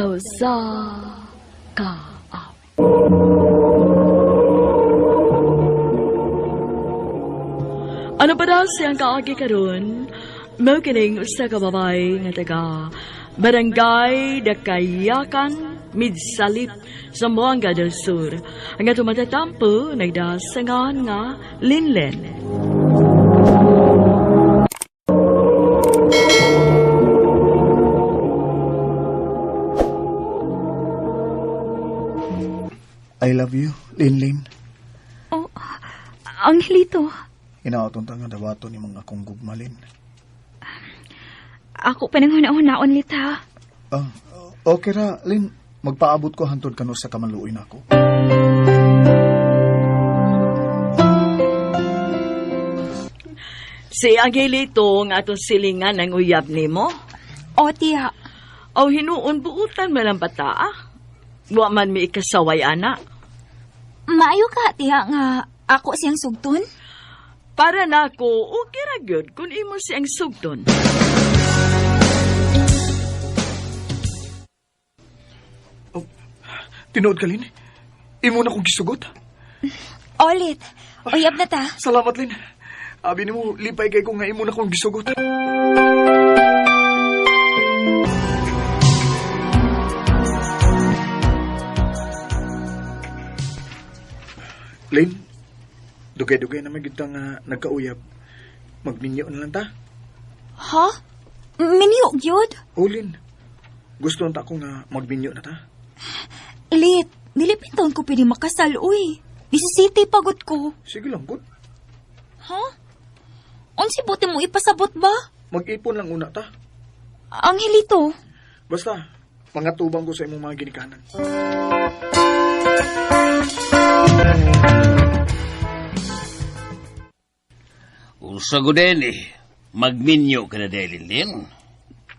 Sa usa ka awit. Ano pa daw siyang kaagi karon? Mao kining usa ka babae nga taga Barangay Dakayakan, Midsalip, Zamboanga del Sur. Ang atong matatampo nagdasangan nga Linlen. I love you, Linlin. Oh, Angelito. Hinaoton ta nga dawato ni mga akong gugmalin. Ako pa nang huna-hunaon, Lita. Ah, okay ra, Lin. Magpaabot ko hantod kanu sa kamaluoy nako. Si Angelito nga atong silingan ang uyab nimo. O, tiya. O hinuon buutan man ang bata. Ah. Wa man mi ikasaway ana. Maayo ka, tiya, nga ako siyang sugton. Para nako, okay ra gyud kung imo siyang sugton. Oh, tinuod ka, Lin. Imo na kong gisugot. Olit, uyab na ta. Salamat, Lin. Abi nimo, lipay kay ko nga imo na kong gisugot. Lin, dugay-dugay na magyud ta nga nagkauyab. Magminyo na lang ta. Ha? Minyo, gyud? O, Lin, gusto na ta ko nga magminyo na ta. Lit, dili pintaon ko pwede makasal, uy. Di sa city pagod ko. Sige lang, good. Ha? Unsi buti mo ipasabot ba? Mag-ipon lang una ta. Angelito. Basta, pangatubang ko sa imong mga ginikanan. Usa ko din eh. Magminyo ka na dahil, Lin.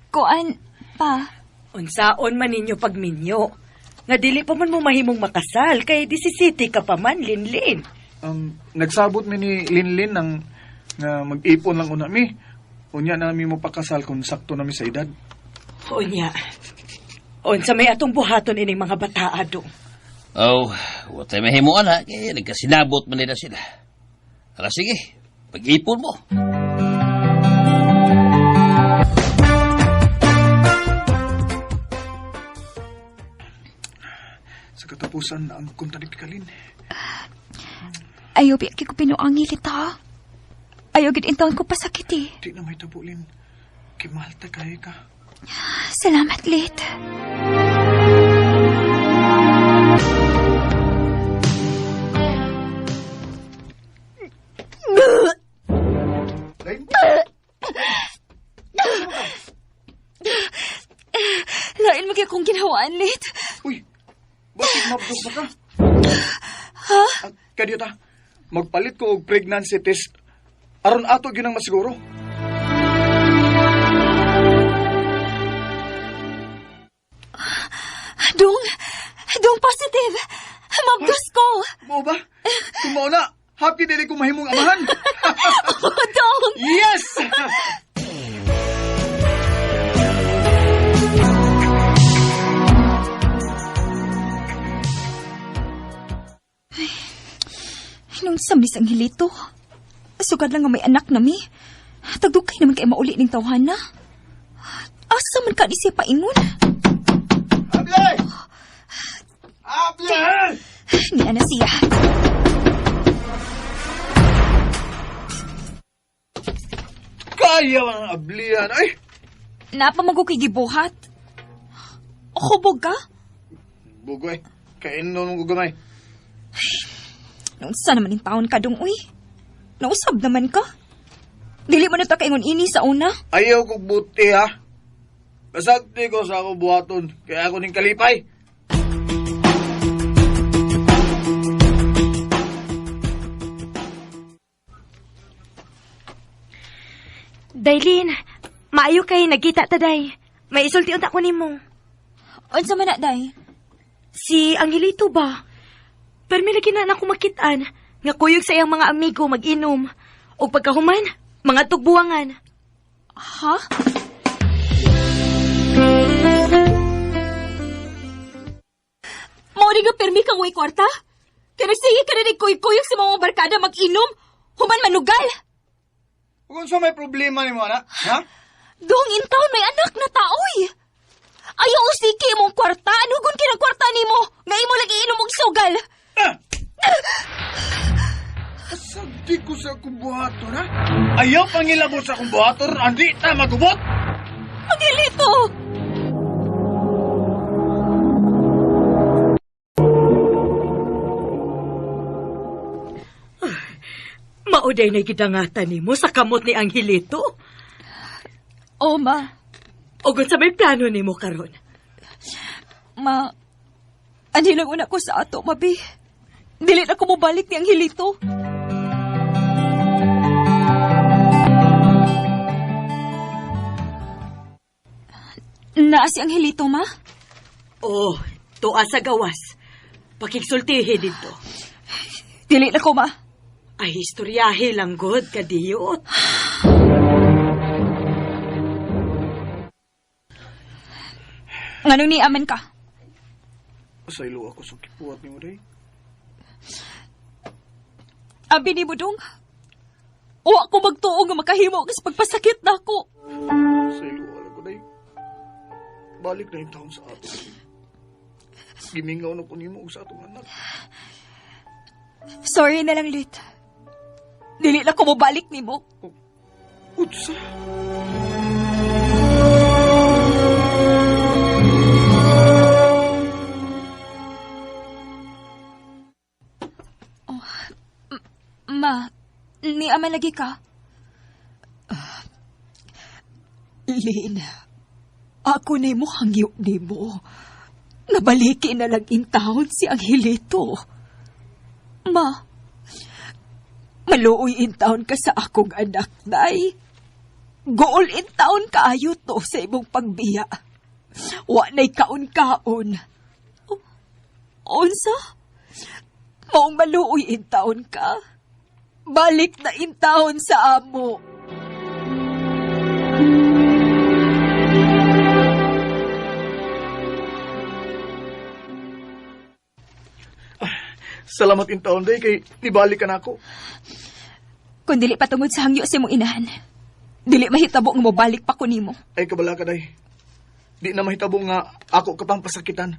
Kuan, pa. Unsaon man ninyo pagminyo. Nga dili pa man mo mahimong makasal kay di si City ka pa man, Linlin. Nagsabot mi ni Linlin ng nga mag-ipon lang una mi. Unya na mi mo pakasal kung sakto na mi sa edad. Unya. Unsa may atong buhaton ining mga bataa do. Oh, watay mahimuan ha. Kaya nagkasinabot man nila sila. Ala sige, pag-ipon mo. Sa katapusan na ang kontadik ka, Lin. Ayaw, biya ko pinuangi, Lita. Ayaw, gid intaon ko pasakit eh. Di na may tabo, Lin. Kay mahal ta kaya ka. Salamat, Lit. Lin? Lain mo kaya kong ginawaan, Lit. Uy, bakit mabdos na ka? Ha? Kadyo ta, magpalit ko og pregnancy test. Aron ato gyud ang masiguro. Dong, dong positive. Mabdos ko. Mao ba? Kung mao na, happy dili ko mahimong amahan. Dong! Yes! Nung samlis ang hilito. Sugad lang nga may anak na mi. Tagdugay naman kay mauli ning tawhana. Asa man ka ni siya paingon? Able! Able! Niya na siya. Kaya ang ablihan. Ay! Napamago kay gibuhat. Hubog ka? Bugoy, kain nun ko gamay. Naunsa naman yung taon ka dong, uy. Nausab naman ka. Dili mo na ta kaingon ini sa una. Ayaw kong buti, ha? Basagti ko sa ako buhaton, kaya ako ning kalipay. Daylin, maayo kay nagkita ta day. May isulti unta ko nimo. Unsa man na, day? Si Angelito ba? Permi lagi na nako makit-an nga kuyog sa iyang mga amigo mag-inom. Og pagkahuman, mga tugbuwangan. Ha? Kini nga permi kang way kwarta? Kaya nagsige ka na kuy-kuyog sa mga barkada mag-inom, human manugal. Kung sa may problema ni mo, anak, ha? Dong in town may anak na taoy. Ayaw usiki imong kwarta. Anugon kinang kwarta nimo? Nga imo lagi inom og sugal. Ah! Sagdi ko sa akong buhaton, ha? Ayaw pangilabot sa akong buhaton, andi ta magubot! Angelito! Mauday na gidangatan nimo sa kamot ni Angelito. Oh, ma. O kung sa may plano nimo karon. Ma, ani lang una ko sa ato, mabi. Dili na ko mobalik ni Angelito. Naa si Angelito, ma? Oh, tuwa sa gawas. Pakigsultihi dito. Dili na ko, ma. Ay, istoryahe lang, God, kadiyot. Nganong niaman ka? Saylo ako sa kipuat ni mo, day. Abi ni mo, dong. Wa ko magtuo nga makahimo kas pagpasakit na ako. Saylo wala ko, day. Balik na yung taon sa ato. Gimingaw na ko nimo sa atong anak. Sorry na lang, Lit. Dili na ko mobalik nimo. Utsa. Oh, ma, ni ama lagi ka. Lin, ako na mo hangyo ni mo. Nabaliki na lang in town si Angelito. Ma, maluoy in town ka sa akong anak, day. Gool in town kaayo to sa imong pagbiya. Wa na'y kaon-kaon. Unsa? Maong maluoy in town ka. Balik na in town sa amo. Salamat in taon, day, kay nibalik ka na ako. Kung dili patungod sa hangyo sa imong inahan, dili mahitabo nga mobalik pa ko nimo. Ay, kabala ka, day. Di na mahitabo nga ako ka pang pasakitan.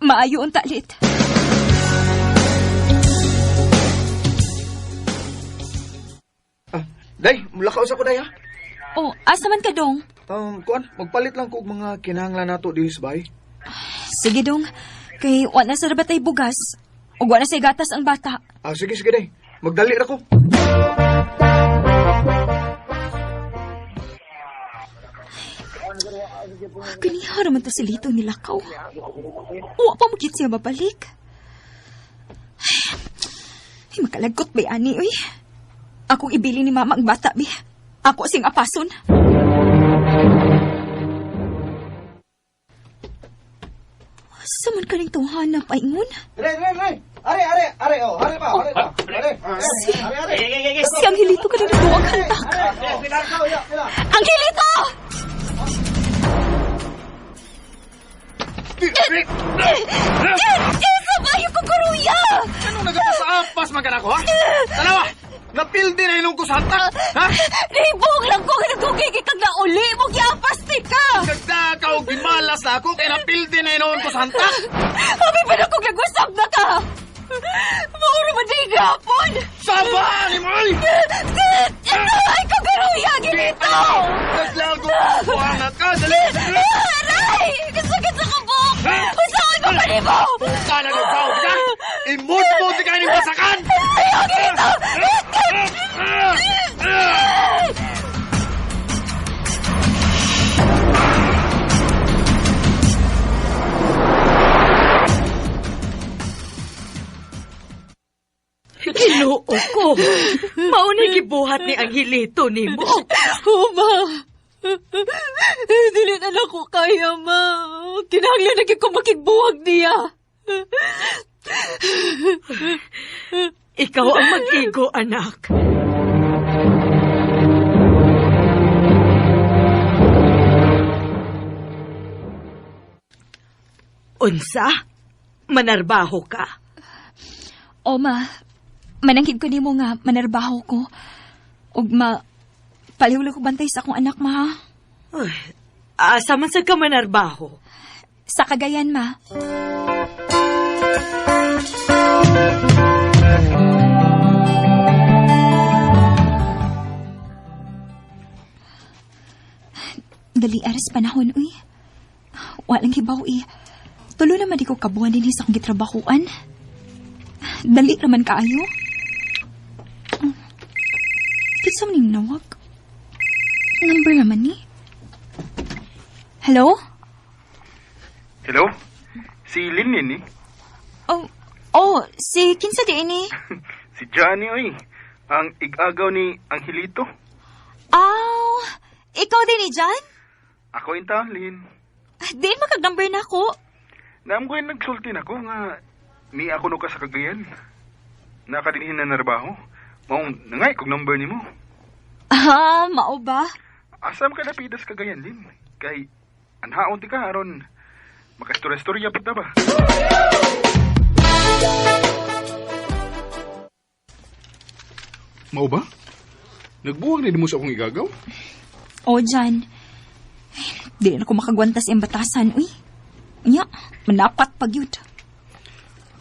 Maayo unta, Lit. Ah, day, mulakaw sa ko, day, ha? Oh, asa man ka, dong? Kuan, magpalit lang ko og mga kinahanglan nato diri sa bahay. Sige, dong. Kay wa na sa rabatay bugas. Ug wa na say gatas ang bata. Ah, sige, sige, day. Magdali ra ko. Kaniha raman to si Lito nilakaw. Wa pa mo siya mabalik. Ay, makalagkot ba ani, uy? Akong ibili ni mama ang bata, bi. Ako sing apason. Asa man kaning tawhana, paingon? Re, re, re! Are, are, are, oh, are pa, are pa. Are, are, are. Si Angelito ka na nagduwag hantak. Angelito! Isa ba yung kukuruya? Anong nagapasaapas man ka na ako, ha? Tanawa! Napildi na inong ko sa hantak, ha? Nahibong lang ko nga nagugigi kag nauli mo giapas ti ka! Nagdaka og gimalas na ako kay napildi na inon ko sa hantak! Abi pa na kong nag-usap na ka! Mauro man di gapon! Saba ni mo, oy! Ay, kukuruya! Ginito! Naglago ko ang ka! Dali! Aray! Kasakit sa kabok! Usahan mo pa nimo! Ka na nagsaw ka! Imod mo di kayo ning basakan! Ayaw, ginito! Ginoo ko. Mao na gibuhat ni Angelito nimo. Oh, ma. Dili na lang ko kaya, ma. Kinahanglan na gyud ko makigbuwag niya. Ikaw ang mag-igo, anak. Unsa? Manarbaho ka? O ma, mananghid ko nimo nga manarbaho ko. Ug ma, palihog ko bantay sa akong anak, ma. Ha? Uy, asa man sa ka manarbaho? Sa Cagayan, ma. Dali aras panahon, uy. Walang hibaw, eh. Tulo naman di ko kabuhan din sa akong gitrabahuan. Dali raman kaayo. Kinsa man yung nawag? Number naman ni. Hello? Hello? Si Linin ni? Oh, si kinsa di ini? Si Johnny, oy. Ang igagaw ni Angelito. Aw, ikaw din ni John? Ako in town, Lin. Di makag-number na ako. Naam ko yung nagsulti na ko nga ni ako no ka sa Cagayan. Nakadinhin na narbaho. Maong nangay kog number nimo. Ah, mao ba? Asam ka napidas Cagayan, Lin? Kay anhaon ti ka aron makastorya-storya pud ta ba? Mao ba? Nagbuwag na mo sa akong igagaw? Oh, John. Di na ko makagwanta sa iyang batasan, uy. Unya, manapat pag yun.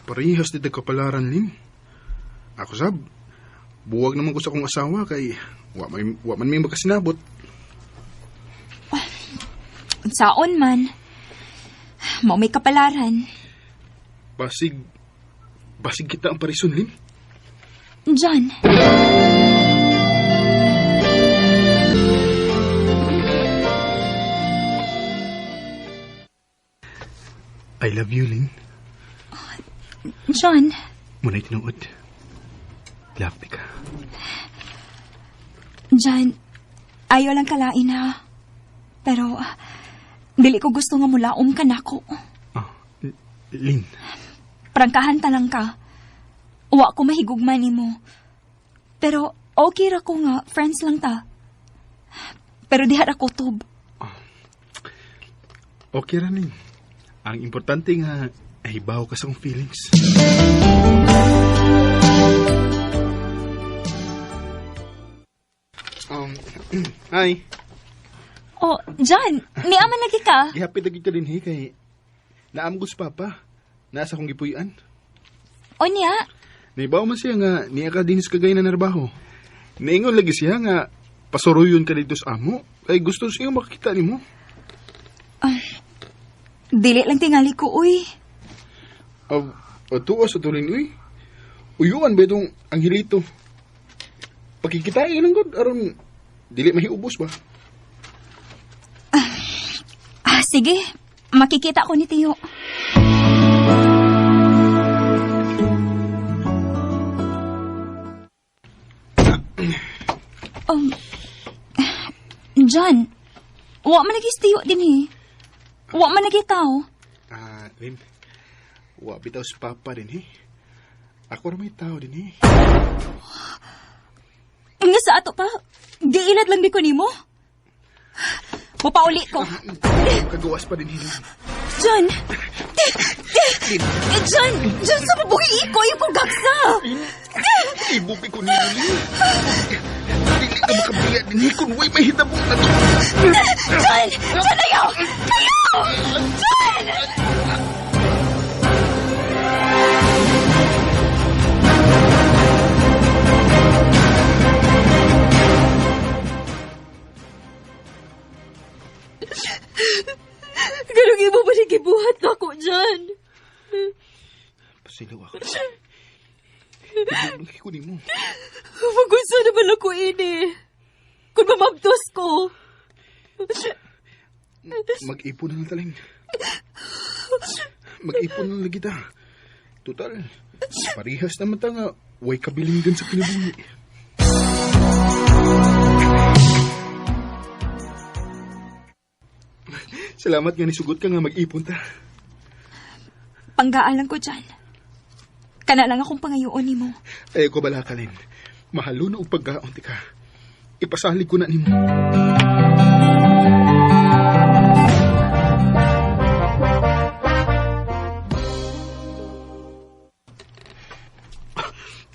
Parehas dito kapalaran, Lin. Ako sab, buwag naman ko sa akong asawa kay wa man may makasinabot. Unsaon man. Mao may kapalaran. Basig kita ang parison, Lin. John. I love you, Lin. John. Muna'y tinuod. Love ka. John, ayaw lang kalain ha. Pero, dili ko gusto nga mulaom ka nako. Oh, Lin. Prangkahan ta lang ka. Wa ko mahigugma nimo. Pero, okay ra ko nga, friends lang ta. Pero diha ra ko tub. Okay ra, Lin. Ang importante nga, ahibaw ka sa akong feelings. Hi. Oh, John, niaman lagi ka. Gihapit lagi ka din, he, kay naam ko sa papa. Nasa akong gipuy-an. O niya? Naibaw man siya nga, niya ka din sa Cagayan na narbaho. Naingon lagi siya nga, pasuruyon ka dito sa amo. Kay gusto siya makakita nimo. Dili lang tingali ko, uy. Tuwa sa tulin, uy. Uyuan ba itong Angelito? Pakikitain lang god, aron dili mahiubos ba? Sige. Makikita ko ni Tiyo. John, wa man lagi si Tiyo din eh. Wa man lagi tao. Lin, wa bitaw si Papa din eh. Ako ra may tao din eh. Nga sa ato pa, giilad lang di ko nimo. Mapauli ko. Kagawas pa din eh. John! John! John, sa mabuhi ko, ayaw kong gaksa! Ibuki ko nilo, Lin. Dili ka makabiya din eh, kung way mahitabo na to. John! John, ayaw! Ayaw! John! Ganong imo ba siya gibuhat na ako dyan? Pasilaw ako. Ibig ko nimo. Magunsa naman ako ini. Kung mamabdos ko. Mag-ipon na lang taling. Mag-ipon na lang kita. Total, parihas naman ta nga way kabilinggan sa kinabuhi. Salamat nga nisugot ka nga mag-ipon ta. Panggaan lang ko dyan. Kana lang akong pangayoon nimo. Ayaw ko bala ka, Lin. Mahalo na og pagkaon ti ka. Ipasalig ko na nimo.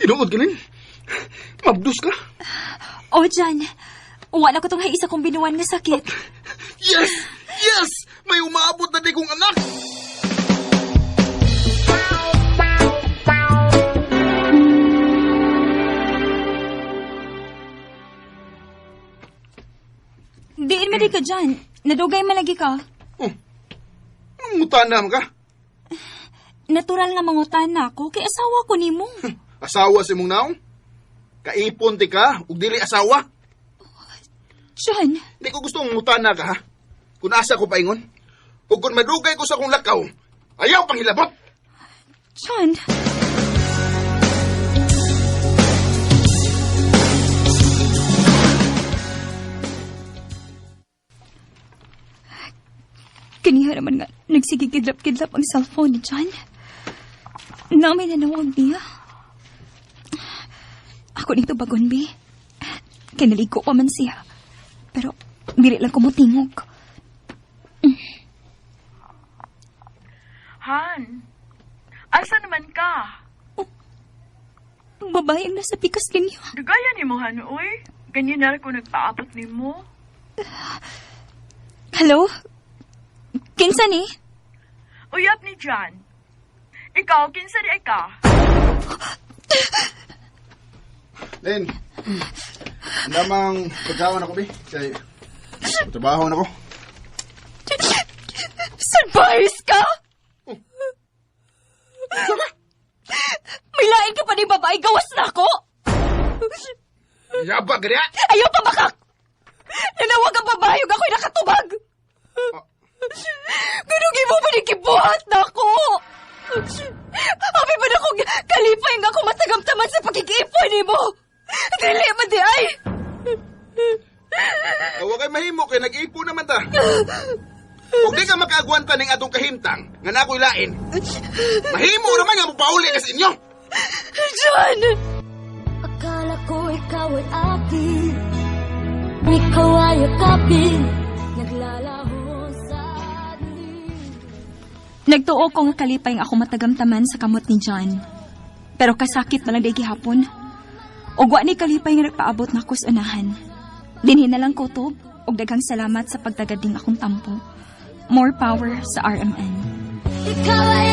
Tinuod ka, Lin. Mabdos ka. O, Jan. Wala ko tong hay isa kong binuan nga sakit. Yes! Yes! May umaabot na di kong anak! Diin man di ka, Jan. Nadugay man lagi ka. Oh, anong mutana man ka? Natural nga mangutan na ako kay asawa ko nimo. Asawa si mong naong? Kaipon ti ka, ug dili asawa. Jan, Di ko gusto mutana ka, ha? Kung asa ko paingon, ug kung madugay ko sa akong lakaw, ayaw pang hilabot! Jan. Kaniha naman nga, nagsigigidlap-kidlap ang cellphone ni John. Namin nanawag niya. Ako nito bagon, bi. Kinaligo pa man siya. Pero, dili lang kumutingog. Han, asa naman ka? Babae ang nasa pikas ninyo. Dugayan ni mo, Han, uy. Ganyan na ko nagpaabot ni mo. Hello? Kinsa ni? Uyap ni John. Ikaw, kinsa di ay ka? Len, lamang pagkaon ako, bi. Kay, trabaho na ko. Surprise ka? May lain ka pa ni babae, gawas na ako! Yaba, gaya! Ayaw pa baka! Nanawag ang babae ug ako'y nakatubag! Ganun mo ba ni gibuhat na ako? Abi ba na akong kalipay nga ako matagamtaman sa pagkikipon ni mo? Dili man di ay! Awa kay mahimo kay nag-ipo naman ta. Kung di ka makaagwanta ning atong kahimtang nga na ako'y lain, mahimo naman nga mopauli ka sa inyo. John! Akala ko ikaw ay akin, ikaw ay yakapin, naglalaho sa dilim. Nagtuo ko nga kalipay nga ako matagamtaman sa kamot ni John. Pero kasakit na lang day gihapon. Ug wa ni kalipay nga nagpaabot na ako sa unahan. Dinhi na lang kutob ug daghang salamat sa pagtagad ding akong tampo. More power sa RMN. Ikaw ay